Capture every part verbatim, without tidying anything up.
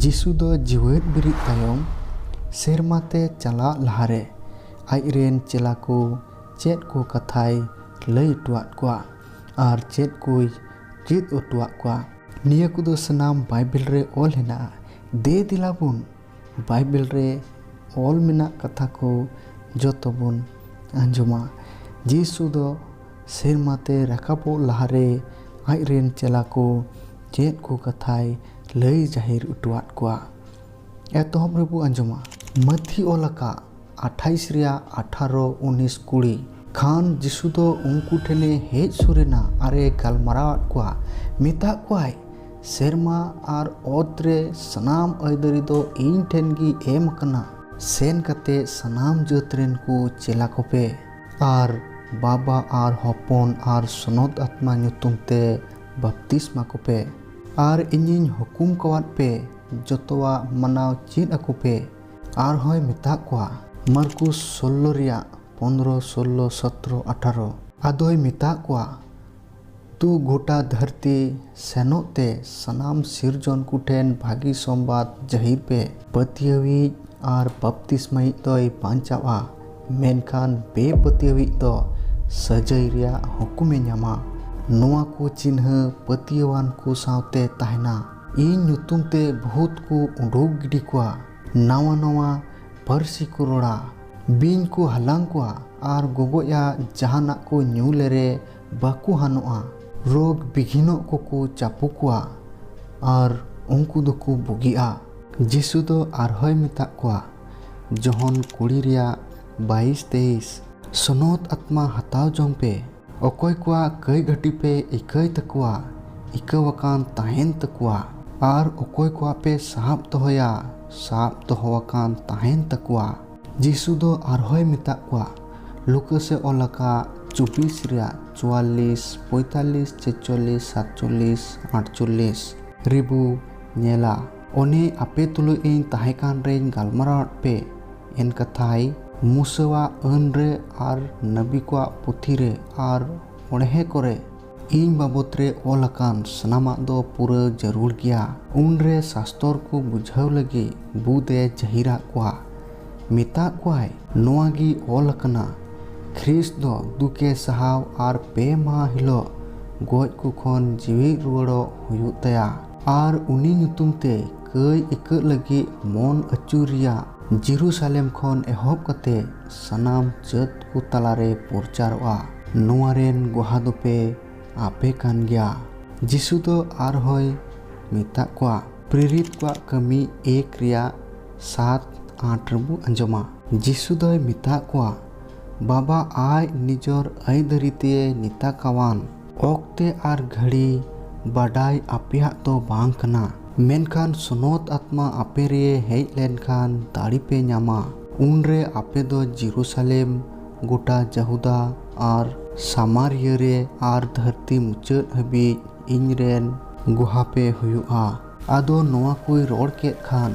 ᱡᱤᱥᱩ ᱫᱚ ᱡᱤᱣᱮᱫ ᱵᱮᱨᱮᱫ ᱛᱟᱭᱚᱢ ᱥᱮᱨᱢᱟ ᱛᱮ ᱪᱟᱞᱟᱜ ᱞᱟᱦᱟᱨᱮ ᱟᱡ ᱨᱮᱱ ᱪᱮᱞᱟ ᱠᱚ ᱪᱮᱫ ᱠᱚ ᱠᱟᱛᱷᱟᱭ ᱞᱟᱹᱭ ᱦᱚᱴᱚᱣᱟᱫ ᱠᱚᱣᱟ ᱟᱨ ᱪᱮᱫ ᱠᱚᱭ ᱪᱮᱫ ᱦᱚᱴᱚᱣᱟᱫ ᱠᱚᱣᱟ? ᱱᱤᱭᱟᱹ ᱠᱚᱫᱚ ᱥᱟᱱᱟᱢ ᱵᱟᱭᱵᱮᱞ ᱨᱮ ᱚᱞ ᱦᱮᱱᱟᱜᱼᱟ᱾ ᱫᱮ ᱫᱮᱞᱟ ᱵᱚᱱ ᱵᱟᱭᱵᱮᱞ ᱨᱮ ᱚᱞ ᱢᱮᱱᱟᱜ ᱠᱟᱛᱷᱟ ᱠᱚ ᱡᱚᱛᱚ ᱵᱚᱱ ᱟᱸᱡᱚᱢᱟ᱾ ᱡᱤᱥᱩ ᱫᱚ ᱥᱮᱨᱢᱟ ᱛᱮ ᱨᱟᱠᱟᱵᱚᱜ ᱞᱟᱦᱟᱨᱮ ᱟᱡ ᱨᱮᱱ ᱪᱮᱞᱟ ᱠᱚ ᱪᱮᱫ ᱠᱚ ᱠᱟᱛᱷᱟᱭ ᱞᱟᱹᱭ ᱡᱟᱹᱦᱤᱨ ᱦᱚᱴᱚᱣᱟᱫ ᱠᱚᱣᱟ᱾ ᱮᱛᱚᱦᱚᱵ ᱨᱮᱵᱚ ᱟᱸᱡᱚᱢᱟ, ᱢᱟᱹᱛᱷᱤ ᱚᱞ ᱟᱠᱟᱫ ᱟᱴᱷᱟᱭᱤᱥ ᱨᱮᱭᱟᱜ ᱟᱴᱷᱟᱨᱚ, ᱩᱱᱤᱥ, ᱠᱩᱲᱤ᱾ ᱠᱷᱟᱱ ᱡᱤᱥᱩ ᱫᱚ ᱩᱱᱠᱩ ᱴᱷᱮᱱᱮ ᱦᱮᱡ ᱥᱩᱨ ᱮᱱᱟ ᱟᱨᱮ ᱜᱟᱞᱢᱟᱨᱟᱣᱟᱫ ᱠᱚᱣᱟ, ᱢᱮᱛᱟᱜ ᱠᱚᱣᱟᱭ, ᱥᱮᱨᱢᱟ ᱟᱨ ᱚᱛ ᱨᱮ ᱥᱟᱱᱟᱢ ᱟᱹᱭᱫᱟᱹᱨᱤ ᱫᱚ ᱤᱧ ᱴᱷᱮᱱ ᱜᱮ ᱮᱢ ᱟᱠᱟᱱᱟ᱾ ᱥᱮᱱ ᱠᱟᱛᱮ ᱥᱟᱱᱟᱢ ᱡᱟᱹᱛ ᱨᱮᱱ ᱠᱚ ᱪᱮᱞᱟ ᱠᱚᱯᱮ ᱟᱨ ᱵᱟᱵᱟ ᱟᱨ ᱦᱚᱯᱚᱱ ᱟᱨ ᱥᱚᱱᱚᱛ ᱟᱛᱢᱟ ᱧᱩᱛᱩᱢ ᱛᱮ ᱵᱟᱯᱛᱤᱥᱢᱟ ᱠᱚᱯᱮ ᱟᱨ ᱤᱧᱤᱧ ᱦᱩᱠᱩᱢ ᱠᱟᱣᱟᱫ ᱯᱮ ᱡᱚᱛᱚᱣᱟᱜ ᱢᱟᱱᱟᱣ ᱪᱮᱫ ᱟᱠᱚ ᱯᱮ᱾ ᱟᱨᱦᱚᱸᱭ ᱢᱮᱛᱟᱜ ᱠᱚᱣᱟ, ᱢᱟᱨᱠᱩᱥ ᱥᱳᱞᱞᱳ ᱨᱮᱭᱟᱜ ᱯᱚᱱᱫᱽᱨᱚ, ᱥᱳᱞᱞᱳ, ᱥᱚᱛᱨᱚ, ᱟᱴᱷᱟᱨᱚ᱾ ᱟᱫᱚᱭ ᱢᱮᱛᱟᱜ ᱠᱚᱣᱟ, ᱛᱩ ᱜᱚᱴᱟ ᱫᱷᱟᱹᱨᱛᱤ ᱥᱮᱱᱚᱜ ᱛᱮ ᱥᱟᱱᱟᱢ ᱥᱤᱨᱡᱚᱱ ᱠᱚ ᱴᱷᱮᱱ ᱵᱷᱟᱹᱜᱤ ᱥᱚᱢᱵᱟᱫ ᱡᱟᱹᱦᱤᱨ ᱯᱮ᱾ ᱯᱟᱹᱛᱭᱟᱹᱣᱤᱡ ᱟᱨ ᱵᱟᱯᱛᱤᱥᱢᱟᱭᱤᱡ ᱫᱚᱭ ᱵᱟᱧᱪᱟᱣᱜᱼᱟ, ᱢᱮᱱᱠᱷᱟᱱ ᱵᱮᱯᱟᱹᱛᱭᱟᱹᱣᱤᱡ ᱫᱚ ᱥᱟᱹᱡᱟᱹᱭ ᱨᱮᱭᱟᱜ ᱦᱩᱠᱩᱢᱮ ᱧᱟᱢᱟ᱾ ᱱᱚᱣᱟ ᱠᱚ ᱪᱤᱱᱦᱟᱹ ᱯᱟᱹᱛᱭᱟᱹᱣᱟᱱ ᱠᱚ ᱥᱟᱶᱛᱮ ᱛᱟᱦᱮᱱᱟ᱾ ᱤᱧ ᱧᱩᱛᱩᱢ ᱛᱮ ᱵᱷᱩᱛ ᱠᱚ ᱩᱰᱩᱠ ᱜᱤᱰᱤ ᱠᱚᱣᱟ, ᱱᱟᱣᱟ ᱱᱟᱣᱟ ᱯᱟᱹᱨᱥᱤ ᱠᱚ ᱨᱚᱲᱟ, ᱵᱤᱧ ᱠᱚ ᱦᱟᱞᱟᱝ ᱠᱚᱣᱟ ᱟᱨ ᱜᱚᱜᱚᱡᱟᱜ ᱡᱟᱦᱟᱱᱟᱜ ᱠᱚ ᱧᱩ ᱞᱮᱨᱮ ᱵᱟᱠᱚ ᱦᱟᱱᱚᱜᱼᱟ᱾ ᱨᱳᱜᱽ ᱵᱤᱜᱷᱤᱱᱚᱜ ᱠᱚᱠᱚ ᱪᱟᱯᱚ ᱠᱚᱣᱟ ᱟᱨ ᱩᱱᱠᱩ ᱫᱚᱠᱚ ᱵᱩᱜᱤᱜᱼᱟ᱾ ᱡᱤᱥᱩ ᱫᱚ ᱟᱨᱦᱚᱸᱭ ᱢᱮᱛᱟᱜ ᱠᱚᱣᱟ, ᱡᱚᱦᱚᱱ ᱠᱩᱲᱤ ᱨᱮᱭᱟᱜ ᱵᱟᱭᱤᱥ ᱛᱮᱭᱤᱥ, ᱥᱚᱱᱚᱛ ᱟᱛᱢᱟ ᱦᱟᱛᱟᱣ ᱡᱚᱝ ᱯᱮ᱾ ᱚᱠᱚᱭ ᱠᱚᱣᱟᱜ ᱠᱟᱹᱭ ᱜᱷᱟᱹᱴᱤ ᱯᱮ ᱤᱠᱟᱹᱭ ᱛᱟᱠᱚᱣᱟ, ᱤᱠᱟᱹᱣᱟᱠᱟᱱ ᱛᱟᱦᱮᱱ ᱛᱟᱠᱚᱣᱟ, ᱟᱨ ᱚᱠᱚᱭ ᱠᱚᱣᱟᱜ ᱯᱮ ᱥᱟᱵ ᱫᱚᱦᱚᱭᱟ, ᱥᱟᱵ ᱫᱚᱦᱚᱣᱟᱠᱟᱱ ᱛᱟᱦᱮᱱ ᱛᱟᱠᱚᱣᱟ᱾ ᱡᱤᱥᱩ ᱫᱚ ᱟᱨᱦᱚᱸᱭ ᱢᱮᱛᱟᱜ ᱠᱚᱣᱟ, ᱞᱩᱠᱟᱥ ᱮ ᱚᱞ ᱟᱠᱟᱫ ᱪᱚᱵᱵᱤᱥ ᱨᱮᱭᱟᱜ ᱪᱩᱣᱟᱞᱞᱤᱥ, ᱯᱚᱸᱭᱛᱟᱞᱞᱤᱥ, ᱪᱷᱮᱪᱪᱚᱞᱞᱤᱥ, ᱥᱟᱛᱪᱚᱞᱞᱤᱥ, ᱟᱴᱪᱚᱞᱞᱤᱥ ᱨᱮᱵᱚ ᱧᱮᱞᱟ, ᱚᱱᱮ ᱟᱯᱮ ᱛᱩᱞᱩᱡ ᱤᱧ ᱛᱟᱦᱮᱸ ᱠᱟᱱ ᱨᱮᱧ ᱜᱟᱞᱢᱟᱨᱟᱣᱟᱫ ᱯᱮ, ᱮᱱ ᱠᱟᱛᱷᱟᱭ ᱢᱩᱥᱟᱹᱣᱟᱜ ᱟᱹᱱ ᱨᱮ ᱟᱨ ᱱᱟᱵᱤ ᱠᱚᱣᱟᱜ ᱯᱩᱛᱷᱤ ᱨᱮ ᱟᱨ ᱚᱬᱦᱮ ᱠᱚᱨᱮ ᱤᱧ ᱵᱟᱵᱚᱛ ᱨᱮ ᱚᱞ ᱟᱠᱟᱱ ᱥᱟᱱᱟᱢᱟᱜ ᱫᱚ ᱯᱩᱨᱟᱹ ᱡᱟᱹᱨᱩᱲ ᱜᱮᱭᱟ᱾ ᱩᱱᱨᱮ ᱥᱟᱥᱛᱚᱨ ᱠᱚ ᱵᱩᱡᱷᱟᱹᱣ ᱞᱟᱹᱜᱤᱫ ᱵᱩᱫᱷ ᱮ ᱡᱟᱹᱦᱤᱨᱟᱜ ᱠᱚᱣᱟ᱾ ᱢᱮᱛᱟᱜ ᱠᱚᱣᱟᱭ, "ᱱᱚᱣᱟ ᱜᱮ ᱚᱞ ᱟᱠᱟᱱᱟ, ᱠᱷᱨᱤᱥᱴ ᱫᱚ ᱫᱩᱠᱮ ᱥᱟᱦᱟᱣ ᱟᱨ ᱯᱮ ᱢᱟᱦᱟ ᱦᱤᱞᱳᱜ ᱜᱚᱡ ᱠᱚ ᱠᱷᱚᱱ ᱡᱤᱣᱮᱫ ᱨᱩᱣᱟᱹᱲᱚᱜ ᱦᱩᱭᱩᱜ ᱛᱟᱭᱟ᱾ ᱟᱨ ᱩᱱᱤ ᱧᱩᱛᱩᱢ ᱛᱮ ᱠᱟᱹᱭ ᱟᱹᱭᱠᱟᱹᱜ ᱞᱟᱹᱜᱤᱫ ᱢᱚᱱ ᱟᱹᱪᱩᱨ ᱨᱮᱭᱟᱜ ᱡᱮᱨᱩᱥᱟᱞᱮᱢ ᱠᱷᱚᱱ ᱮᱦᱚᱵ ᱠᱟᱛᱮ ᱥᱟᱱᱟᱢ ᱡᱟᱹᱛ ᱠᱚ ᱛᱟᱞᱟᱨᱮ ᱯᱨᱚᱪᱟᱨᱚᱜᱼᱟ᱾ ᱱᱚᱣᱟ ᱨᱮᱱ ᱜᱚᱦᱟ ᱫᱚᱯᱮ ᱟᱯᱮ ᱠᱟᱱ ᱜᱮᱭᱟ᱾" ᱡᱤᱥᱩ ᱫᱚ ᱟᱨᱦᱚᱸᱭ ᱢᱮᱛᱟᱜ ᱠᱚᱣᱟ, ᱯᱨᱮᱨᱤᱛ ᱠᱚᱣᱟᱜ ᱠᱟᱹᱢᱤ ᱮᱠ ᱨᱮᱭᱟᱜ ᱥᱟᱛ ᱟᱴ ᱨᱮᱵᱚ ᱟᱸᱡᱚᱢᱟ᱾ ᱡᱤᱥᱩ ᱫᱚᱭ ᱢᱮᱛᱟᱜ ᱠᱚᱣᱟ, ᱵᱟᱵᱟ ᱟᱡ ᱱᱤᱡᱚᱨ ᱟᱹᱭᱫᱟᱹᱨᱤ ᱛᱮ ᱱᱮᱛᱟ ᱠᱟᱣᱟᱱ ᱚᱠᱛᱮ ᱟᱨ ᱜᱷᱟᱹᱲᱤ ᱵᱟᱰᱟᱭ ᱟᱯᱮᱭᱟᱜ ᱫᱚ ᱵᱟᱝ ᱠᱟᱱᱟ᱾ ᱢᱮᱱᱠᱷᱟᱱ ᱥᱚᱱᱚᱛ ᱟᱛᱢᱟ ᱟᱯᱮ ᱨᱮ ᱦᱮᱡ ᱞᱮᱱᱠᱷᱟᱱ ᱫᱟᱲᱮ ᱯᱮ ᱧᱟᱢᱟ᱾ ᱩᱱᱨᱮ ᱟᱯᱮ ᱫᱚ ᱡᱮᱨᱩᱥᱟᱞᱮᱢ, ᱜᱚᱴᱟ ᱡᱟᱦᱩᱫᱟ ᱟᱨ ᱥᱟᱢᱟᱨᱤᱭᱟᱹ ᱨᱮ ᱟᱨ ᱫᱷᱟᱹᱨᱛᱤ ᱢᱩᱪᱟᱹᱫ ᱦᱟᱹᱵᱤᱡ ᱤᱧᱨᱮᱱ ᱜᱚᱦᱟ ᱯᱮ ᱦᱩᱭᱩᱜᱼᱟ᱾ ᱟᱫᱚ ᱱᱚᱣᱟ ᱠᱚᱭ ᱨᱚᱲ ᱠᱮᱫ ᱠᱷᱟᱱ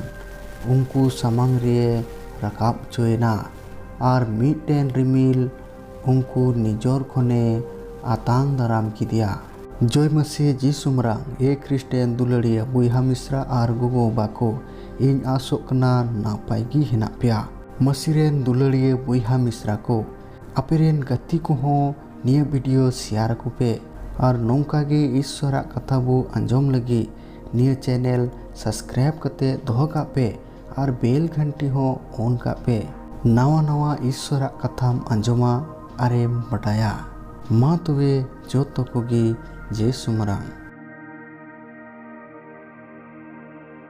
ᱩᱱᱠᱩ ᱥᱟᱢᱟᱝ ᱨᱮ ᱨᱟᱠᱟᱵ ᱦᱚᱪᱚᱭᱮᱱᱟ ᱟᱨ ᱢᱤᱫᱴᱮᱱ ᱨᱤᱢᱤᱞ ᱩᱱᱠᱩ ᱱᱤᱡᱚᱨ ᱠᱷᱚᱱᱮ ᱟᱛᱟᱝ ᱫᱟᱨᱟᱢ ᱠᱮᱫᱮᱭᱟ᱾ ᱡᱚᱭ ᱢᱟᱹᱥᱤ ᱡᱤᱥᱩ ᱢᱟᱨᱟᱝ᱾ ᱮ ᱠᱷᱨᱤᱥᱴᱮᱱ ᱫᱩᱞᱟᱹᱲᱤᱭᱟᱹ ᱵᱚᱭᱦᱟ ᱢᱤᱥᱨᱟ ᱟᱨ ᱜᱚᱜᱚ ᱵᱟᱵᱟ ᱠᱚ, ᱤᱧ ᱟᱥᱚᱜ ᱠᱟᱱᱟ ᱱᱟᱯᱟᱭ ᱜᱮ ᱦᱮᱱᱟᱜ ᱯᱮᱭᱟ᱾ ᱢᱟᱹᱥᱤ ᱨᱮᱱ ᱫᱩᱞᱟᱹᱲᱤᱭᱟᱹ ᱵᱚᱭᱦᱟ ᱢᱤᱥᱨᱟ ᱠᱚ, ᱟᱯᱮ ᱨᱮᱱ ᱜᱟᱛᱮ ᱠᱚᱦᱚᱸ ᱱᱤᱭᱟᱹ ᱵᱷᱤᱰᱤᱭᱳ ᱥᱮᱭᱟᱨ ᱟᱠᱚ ᱯᱮ ᱟᱨ ᱱᱚᱝᱠᱟ ᱜᱮ ᱤᱥᱥᱚᱨᱟᱜ ᱠᱟᱛᱷᱟ ᱵᱚ ᱟᱸᱡᱚᱢ ᱞᱟᱹᱜᱤᱫ ᱱᱤᱭᱟᱹ ᱪᱮᱱᱮᱞ ᱥᱟᱵᱥᱠᱨᱟᱭᱤᱵ ᱠᱟᱛᱮ ᱫᱚᱦᱚ ᱠᱟᱜ ᱯᱮ ᱟᱨ ᱵᱮᱞ ᱜᱷᱟᱱᱴᱤ ᱦᱚᱸ ᱚᱱ ᱠᱟᱜ ᱯᱮ᱾ ᱱᱟᱣᱟ ᱱᱟᱣᱟ ᱤᱥᱥᱚᱨᱟᱜ ᱠᱟᱛᱷᱟᱢ ᱟᱸᱡᱚᱢᱟ ᱟᱨᱮᱢ ᱵᱟᱰᱟᱭᱟ᱾ ᱢᱟ ᱛᱚᱵᱮ ᱡᱚᱛᱚ ᱠᱚᱜᱮ ᱡᱤᱥᱩ ᱢᱟᱨᱟᱝ᱾